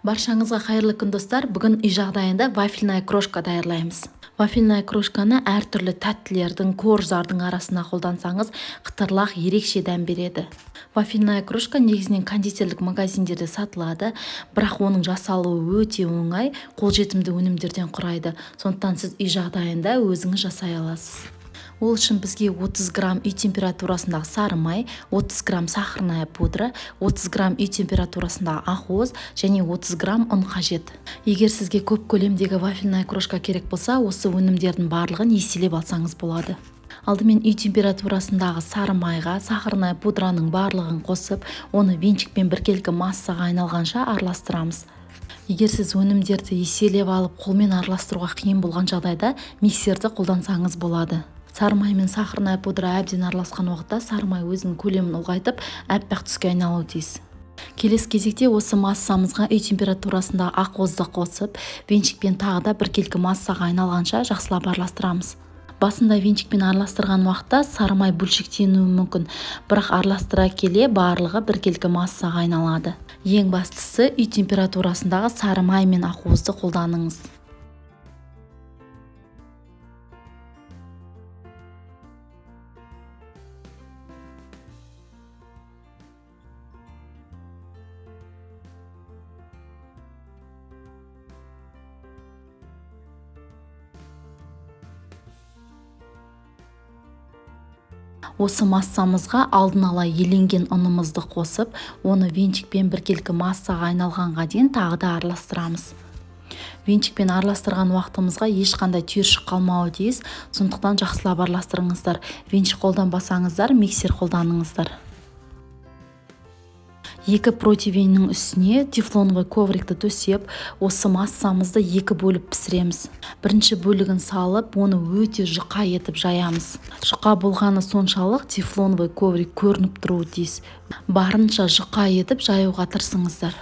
Баршаңызға қайырлы күн, достар! Бүгін үй жағдайында вафельная крошка даярлаймыз. Вафельная крошканы әртүрлі тәттілердің, корждардың арасына қолдансаңыз, қытырлақ ерекше дәм береді. Вафельная крошка негізінен кондитерлік магазиндерде сатылады, бірақ оның жасалуы өте оңай, қолжетімді өнімдерден құрайды. Сондықтан сіз үй жағдайында өзіңіз жасай аласыз. Ол үшін бізге 30 грамм үй температурасындағы сары май, 30 грамм сахарная пудра, 30 грамм үй температурасындағы ақуыз және 30 грамм ұн қажет. Егер сізге көп көлемдегі вафельная крошка керек болса, осы өнімдердің барлығын еселеп алсаңыз болады. Алдымен үй температурасындағы сары майға сахарная пудраның барлығын қосып, оны венчикпен біркелкі массаға айналғанша араластырамыз. Егер сіз өнімдерді еселеп алып, қолмен араластыруға қиын болған жағдайда, миксерді қолдансаңыз болады. Сары май мен сахарная пудра әбден араласқан уақытта сары май өзінің көлемін ұлғайтып, аппақ түске айналуы тиіс. Келесі кезекте осы массамызға үй температурасындағы ақуызды қосып, венчикпен тағы да біркелкі массаға айналғанша жақсылап араластырамыз. Басында венчикпен араластырған уақытта сары май бөлшектенуі мүмкін, бірақ араластыра келе барлығы біркелкі массаға айналады. Ең бастысы, үй температурасындағы сары май мен ақуызды қолданыңыз. Осы массамызға алдын ала еленген ұнымызды қосып, оны венчикпен біркелкі массаға айналғанға дейін тағы да араластырамыз. Венчикпен араластырған уақытымызға ешқандай түйіршік қалмауы тиіс, сондықтан жақсылап араластырыңыздар. Венчик қолданбасаңыздар, миксер қолданыңыздар. Екі противеньнің үстіне тефлоновый коврикті төсеп, осы массамызды екі бөліп пісіреміз. Бірінші бөлігін салып, оны өте жұқа етіп жаямыз. Жұқа болғаны соншалық, тефлоновый коврик көрініп тұруы тиіс. Барынша жұқа етіп жаюға тырысыңыздар.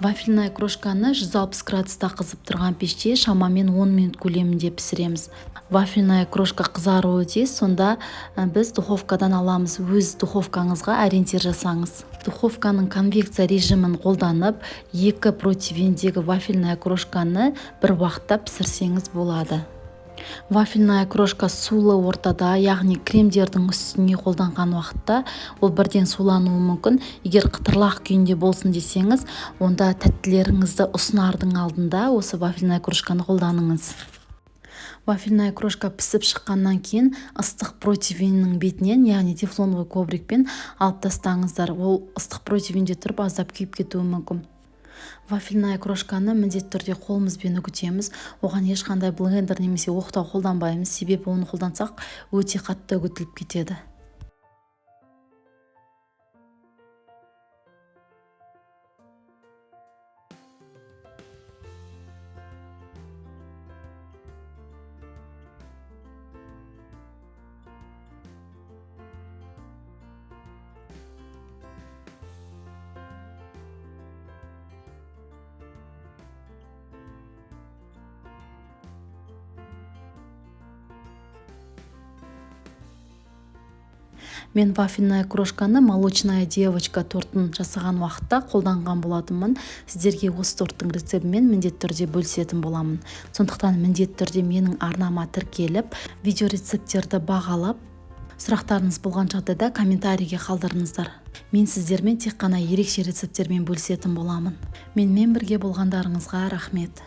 Вафельная крошканы 160 градуста қызып тұрған пеште шамамен 10 минут көлемінде пісіреміз. Вафельная крошка қызаруы тиіс, сонда біз духовкадан аламыз. Өз духовкаңызға ориентир жасаңыз. Духовканың конвекция режимін қолданып, екі противендегі вафельная крошканы бір уақытта пісірсеңіз болады. Вафельная крошка сулы ортада, яғни кремдердің үстіне қолданған уақытта ол бірден сулануы мүмкін. Егер қытырлақ күйінде болсын десеңіз, онда тәттілеріңізді ұсынардың алдында осы вафельная крошканы қолданыңыз. Вафельная крошка пісіп шыққаннан кейін ыстық противеннің бетінен, яғни тефлоновый коврикпен алып тастаңыздар. Ол ыстық противенде тұрып, аздап күйіп кетуі мүмкін. Вафельная крошканы міндетті түрде қолымызбен үгітеміз. Оған ешқандай блендер немесе оқтау қолданбаймыз, себебі оны қолдансақ, өте қатты үгітіліп кетеді. Мен вафельная крошканы «Молочная девочка» тортын жасаған уақытта қолданған болатынмын. Сіздерге осы торттың рецептімен міндетті түрде бөлісетін боламын. Сондықтан міндетті түрде менің арнама тіркеліп, видео рецепттерді бағалап, сұрақтарыңыз болған жағдайда комментарийге қалдырыңыздар. Мен сіздермен тек қана ерекше рецепттермен бөлісетін боламын. Менімен бірге болғандарыңызға рахмет.